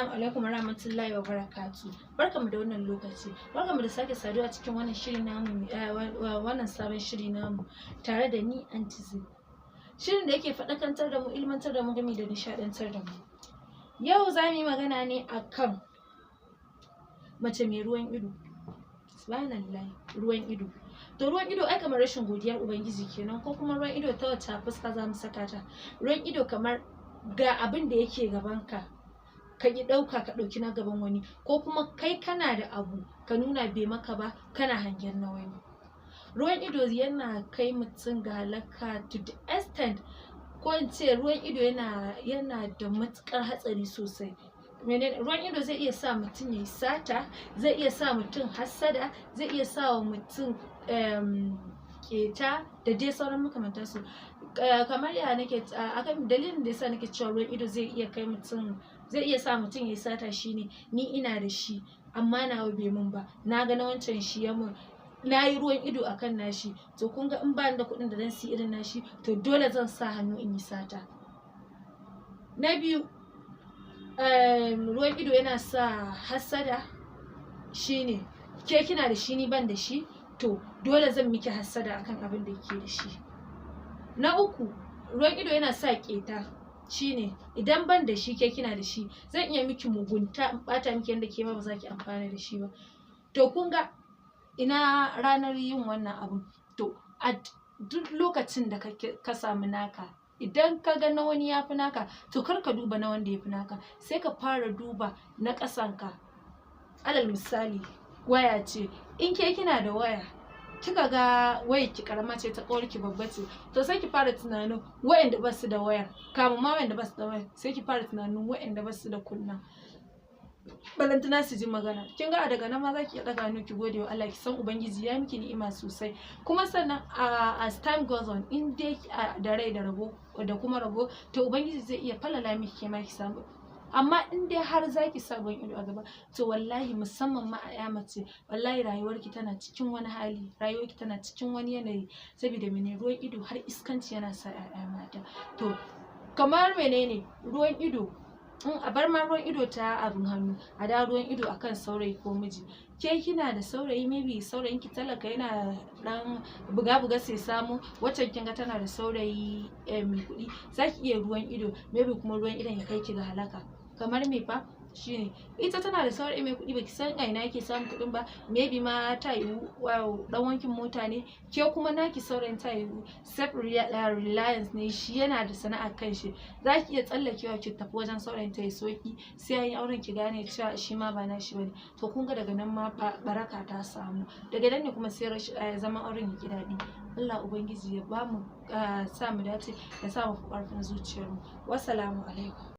Assalamu alaikum warahmatullahi wabarakatuh. Barkanmu da wannan lokaci. Barkanmu da sake saduwa cikin wannan shiri namu, wannan sabon shiri namu tare da ni, Aunty Z. Shirin da yake faɗakantar da mu, ilmantar da mu, gami da nishaɗantar da mu. Yau za mu yi magana ne akan mace mai ruwan ido. Subhanallahi, ruwan ido. To, ruwan ido ai kamar rashin godiyar Ubangiji kenan, ko kuma ruwan ido ta wacce fuska za mu saka ta? Ruwan ido kamar ga abin da yake gabanka, ka ƙi ɗauka, ka ɗauki na gaban wani, ko kuma kai kana da abu, ka nuna bai maka ba, kana hangen na wani. Ruwan ido yana kai mutum ga halaka to the extent, ko in ce ruwan ido yana da matuƙar hatsari sosai. Menene ruwan ido? Zai iya sa mutum yayi sata, zai iya sa mutum hassada, zai iya sa wa mutum ƙeta da dai sauran makamantansu. Kamar ya nake akan dalilin da yasa nake cewa ruwan ido zai iya kai mutum, zai iya sa mutum yayi sata, shine ni ina da shi amma nawa bai mun ba, na ga na wancan shi ya mun, nayi ruwan ido akan nashi. To, kun ga in bani da kuɗin da zan siyi irin nashi, to dole zan sa hannu in yi sata. Na biyu, ruwan ido yana sa hassada. Shine ke kina da shi, ni ban da shi, to dole zan miki hassada akan abin da kike da shi. Na uku, ruwan ido yana sa ƙeta. Shine idan ban da shi, ke kina da shi, zan iya miki mugunta in ɓata miki yanda ke ma ba za ki amfana da shi ba. To, kun ga ina ranar yin wannan abun? To, a duk lokacin da ka samu naka, idan ka ga na wani ya fi naka, to kar ka duba na wanda ya fi naka, sai ka fara duba na ƙasan ka. Alal misali, waya ce. In ke kina da waya, kika ga wayar ki karama ce, ta ƙawarki babba ce, to sai ki fara tunanin wayanda basu da wayar. Kamun ma wayanda basu da wayar, sai ki fara tunanin wayanda basu da kunna, balantana su ji magana. Kin ga daga nan ma zaki iya ɗaga hannu ki gode wa Allah, ki san Ubangiji ya miki ni'ima sosai. Kuma sannan, as time goes on, in dai da rai da rabo da kuma rabo, to Ubangiji zai iya falala miki, ke ma ki samu. Amma in dai har zaki sa ruwan ido a gaba, to wallahi, musamman ma a 'ya mace, wallahi rayuwarki tana cikin wani hali, rayuwarki tana cikin wani yanayi. Saboda mene? Ruwan ido har iskanci yana sa 'ya'ya mata. To, kamar menene ruwan ido? In a bar ma ruwan ido ta abin hannu, a da ruwan ido akan saurayi ko miji. Ke kina da saurayi, maybe saurayin ki talaka, yana dan buga buga sai samu. Waccan kin ga tana da saurayi mai kuɗi, zaki iya ruwan ido, maybe kuma ruwan idon ya kai ki ga halaka. Kamar me fa? Shine ita tana da saurayi mai kuɗi, baki san a ina yake samun kuɗin ba, maybe ma ta yiwu dan wankin mota ne. Ke kuma naki saurayin ta yiwu self reliance ne shi, yana da sana'ar kanshi. Zaki iya tsallakewa ki tafi wajen saurayin ta ya soki, sai an yi auren ki gane cewa shi ma ba nashi bane. To, kun ga daga nan ma baraka ta samu, daga nan ne kuma sai rashin zaman auren ya ki daɗi. Allah Ubangiji ya bamu sa mu dace, ya sa mu fi ƙarfin zuciyarmu. Wassalamu alaikum.